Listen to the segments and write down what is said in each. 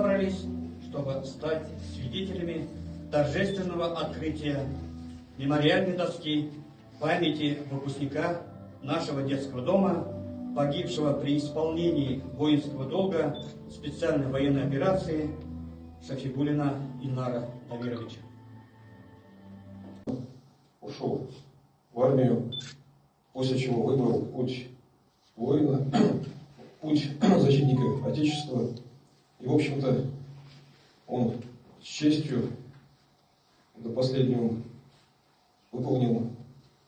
собрались, чтобы стать свидетелями торжественного открытия мемориальной доски памяти выпускника нашего детского дома, погибшего при исполнении воинского долга специальной военной операции Шафигуллина Ильнара Дамировича. Ушел в армию, после чего выбрал путь воина, путь защитника Отечества. И, в общем-то, он с честью до последнего выполнил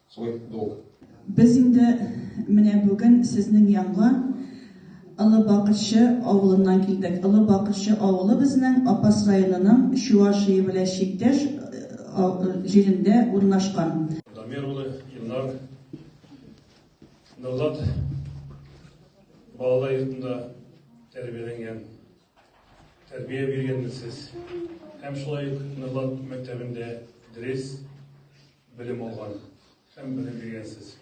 свой долг. Без инде менә бүген сезнең янга Олы Бакырчы авылыннан килдек. Олы Бакырчы авылы безнең Апас районының Чувашия белән чиктәш җирендә урнашкан. Дамир улы Илнар Норлат балалар йортында тәрбияләнгән, тәрбия биргәнсез. Һәм шулай ук Норлат мәктәбендә дөрес белем алган һәм белем биргәнсез.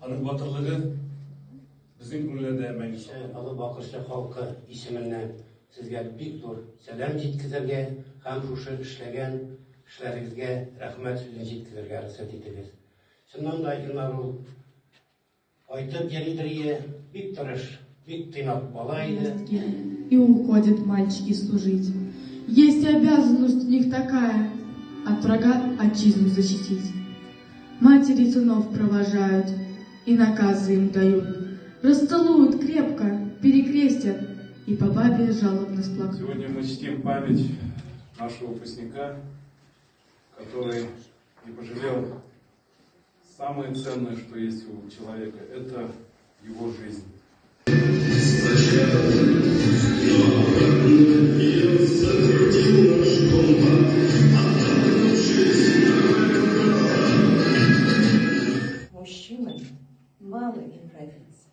Аның батырлыгы безнең күңелләрдә мәңге саклана. Олы Бакырчы халкы исеменнән сезгә бик зур сәлам җиткезергә һәм шушы эшләгән эшләрегезгә рәхмәт сүзен җиткезергә рөхсәт итегез. Чыннан да Илнар ул кайтып йөридер, бик тырыш, бик тыйнак бала иде. И уходят мальчики служить. Есть обязанность у них такая — от врага отчизну защитить. Матери сынов провожают и наказы им дают. Расцелуют крепко, перекрестят и по бабе жалобно сплакнут. Сегодня мы чтим память нашего выпускника, который не пожалел самое ценное, что есть у человека, это его жизнь. Мужчинам мало им родиться,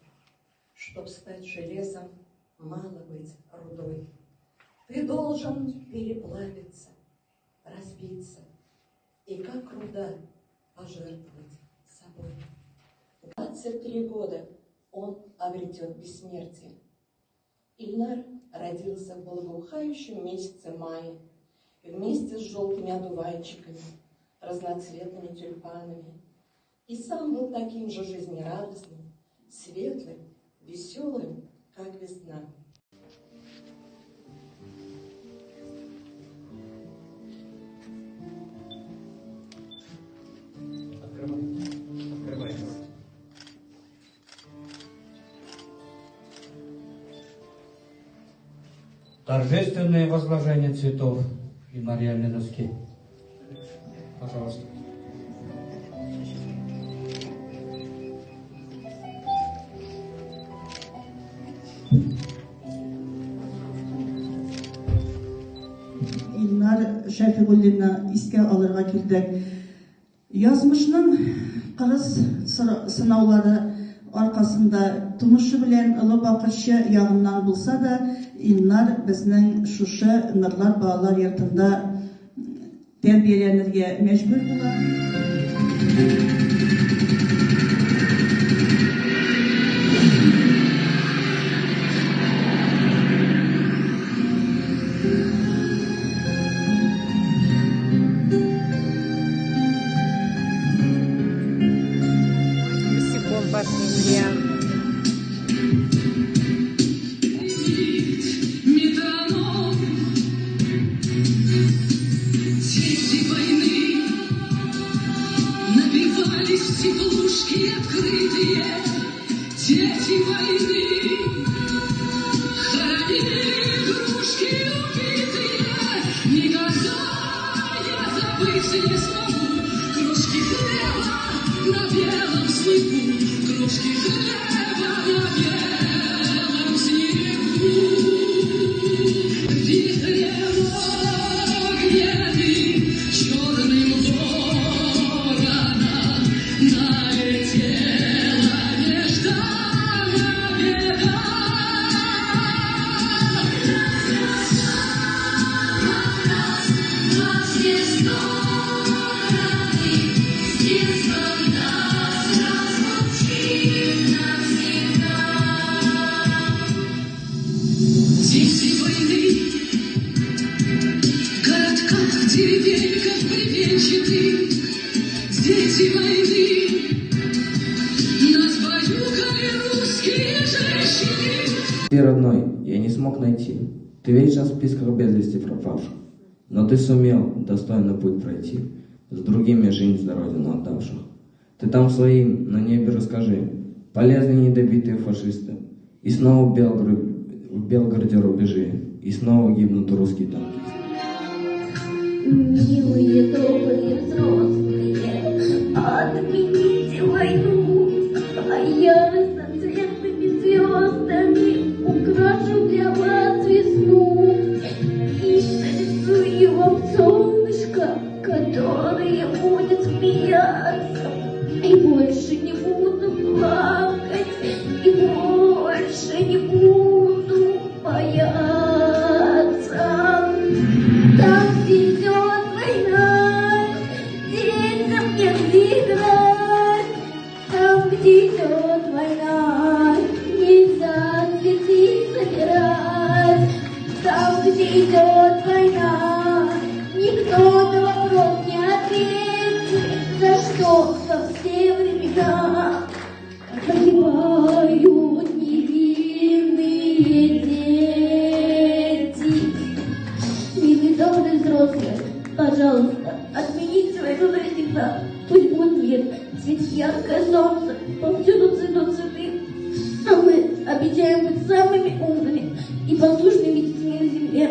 чтоб стать железом, мало быть рудой. Ты должен переплавиться, разбиться и как руда пожертвовать собой. 23 года он обретет бессмертие. Ильнар родился в благоухающем месяце мая вместе с желтыми одуванчиками, разноцветными тюльпанами. И сам был таким же жизнерадостным, светлым, веселым, как весна. Открывай. Открывай. Торжественное возложение цветов мемориальной доски. Пожалуйста. Илнар Шәфигуллинны искә алырга килдек. Язмышның кырыс сынаулары аркасында тумышы белән Олы Бакырчы ягыннан булса да, Илнар безнең шушы Норлат балалар йортында тәрбияләнергә мәҗбүр була. Босиком пошли. Метроном, дети войны набивались в теплушки открытые, дети войны хоронили игрушки убитые. Никогда я забыть не смогу крошки хлеба на белом снегу, крошки хлеба на белом снегу. Вихрем огненным черным вороном налетела нежданная беда. Во все стороны, с детством нас разлучит навсегда. мечты, дети войны. Нас баюкали русские женщины. Ты, родной, я не смог найти. Ты вечно в списках без вести пропавших. Но ты сумел достойно путь пройти, с другими жизнь за родину отдавших. Ты там своим на небе расскажи, полезли недобитые фашисты. И снова в Белгороде рубежи, и снова гибнут русские танкисты. Милые, добрые взрослые, отмените войну, а я разноцветными звездами украшу для вас весну и нарисую вам солнышко, которое будет смеяться, и больше не буду плакать, и больше не буду бояться. Там, где идет война, детям негде играть. Там, где идет война, нельзя цветы собирать. Там, где идет война, никто на вопрос не ответит, за что во все времена погибают невинные дети. Милые добрые взрослые, пожалуйста, отмените войну навсегда. Пусть будет мир, светит яркое солнце, повсюду цветут цветы. А мы обещаем быть самыми умными и послушными детьми на земле.